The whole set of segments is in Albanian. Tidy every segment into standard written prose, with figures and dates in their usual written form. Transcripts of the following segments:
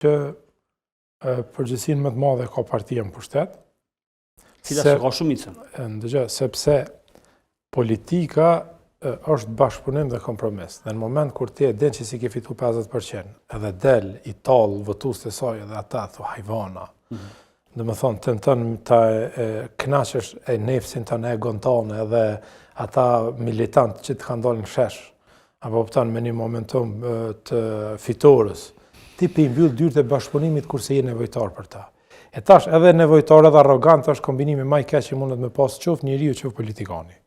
Që përgjegjësinë më të madhe ka partia në pushtet. Cila s'e ka shumicën? Ndëgjo, sepse politika është bashkëpunim dhe kompromis. Dhe në moment kur ti e din që s'i ke fitu 50%, edhe del i tall votuesit e saj edhe ata thu hajvana. Mm -hmm. Domethonë, tenton ta knaqësh e nefsin tënd egon tënd edhe ata militant që të kanë dalë në shesh, apo kupton me një momentum të fitores, ti po i mbyll dyert e bashkëpunimit kurse je nevojtar për ta. E tash edhe nevojtar edhe arrogant është kombinimi ma i keq që mundet me pas qoftë njeriu qoftë politikani.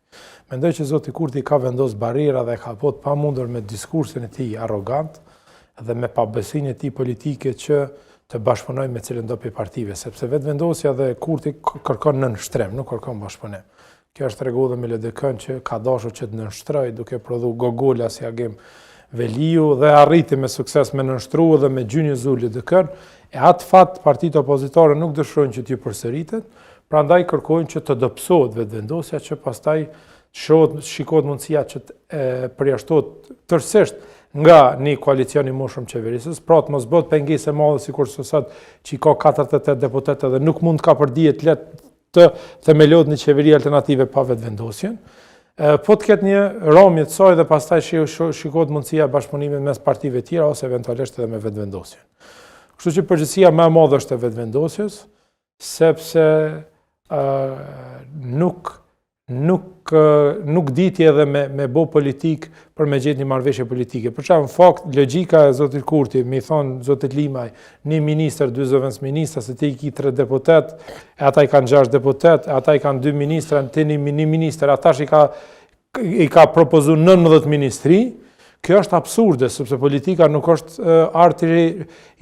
Mendoj që zoti Kurti ka vendos barriera dhe ka bo të pamundur me diskursin e tij arrogant dhe me pabesinë e tij politike që të bashkëpunojë me cilëndo prej partive, sepse Vetëvendosja dhe Kurti kërkon nënshtrim, nuk kërkon bashkëpunim. Kjo është tregu dhe me LDK-në që ka dashur që të nënshtrojë duke prodhu gogola si Agim Veliu dhe arriti me sukses me nënshtru dhe me gjunjëzu LDK-në, e atë fat partitë opozitare nuk dëshirojnë që t'ju përsëritet, Prandaj kërkojnë që të dobësohet Vetëvendosja që pastaj të shikohet mundësia që të përjashtohet tërësisht nga një koalicion i mundshëm qeverisës, pra të mos bëhet pengesë e madhe sikurse sot që i ka 48 deputetë dhe nuk mund të kapërdihet lehtë të themelohet një qeveri alternative pa Vetëvendosjen. Po të ketë një ramje të saj dhe pastaj shikohet mundësia e bashkëpunimit mes partive tjera ose eventualisht edhe me Vetëvendosjen. Kështu që përgjegjësia më e madhe është e Vetëvendosjes, sepse nuk nuk nuk diti edhe me me bo politikë për me gjetë një marrëveshje politike. Për çfarë në fakt logjika e zotit Kurti, me i thon zotit Limaj, një ministër, dy zëvendësministra, se ti i ki tre deputet, e ata i kanë gjashtë deputet, e ata i kanë dy ministra, ti një, një ministër, ata i ka i ka propozu 19 ministri, kjo është absurde, sepse politika nuk është arti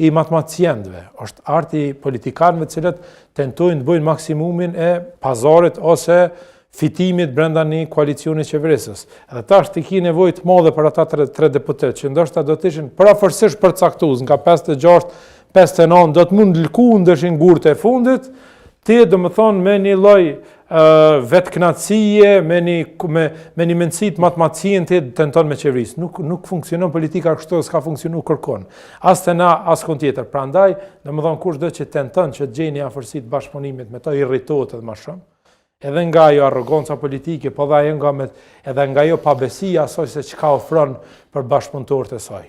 i matematicientëve, është arti i politikanëve të cilët tentojnë të bëjnë maksimumin e pazarit ose fitimit brenda një koalicioni qeverisës. Edhe tash ti ki nevojë të madhe për ata tre, tre deputetë, që ndoshta do të ishin përafërsisht përcaktues nga 56, 59, do të mund lëkundeshin gurët e fundit, ti domethonë me një lloj vetëkënaqësie, me një me me një mendësi të matematicientit tenton me qeveris. Nuk nuk funksionon politika kështu, s'ka funksionu kërkun. As te na, as kun tjetër. Prandaj, domethonë kushdo që tenton që të gjejë një afërsi të bashkëpunimit me to irritohet edhe më shumë. Edhe nga ajo arroganca politike, po dhe ajo nga me, edhe nga ajo pabesia asaj se çka ofron për bashkëpunëtorët e saj.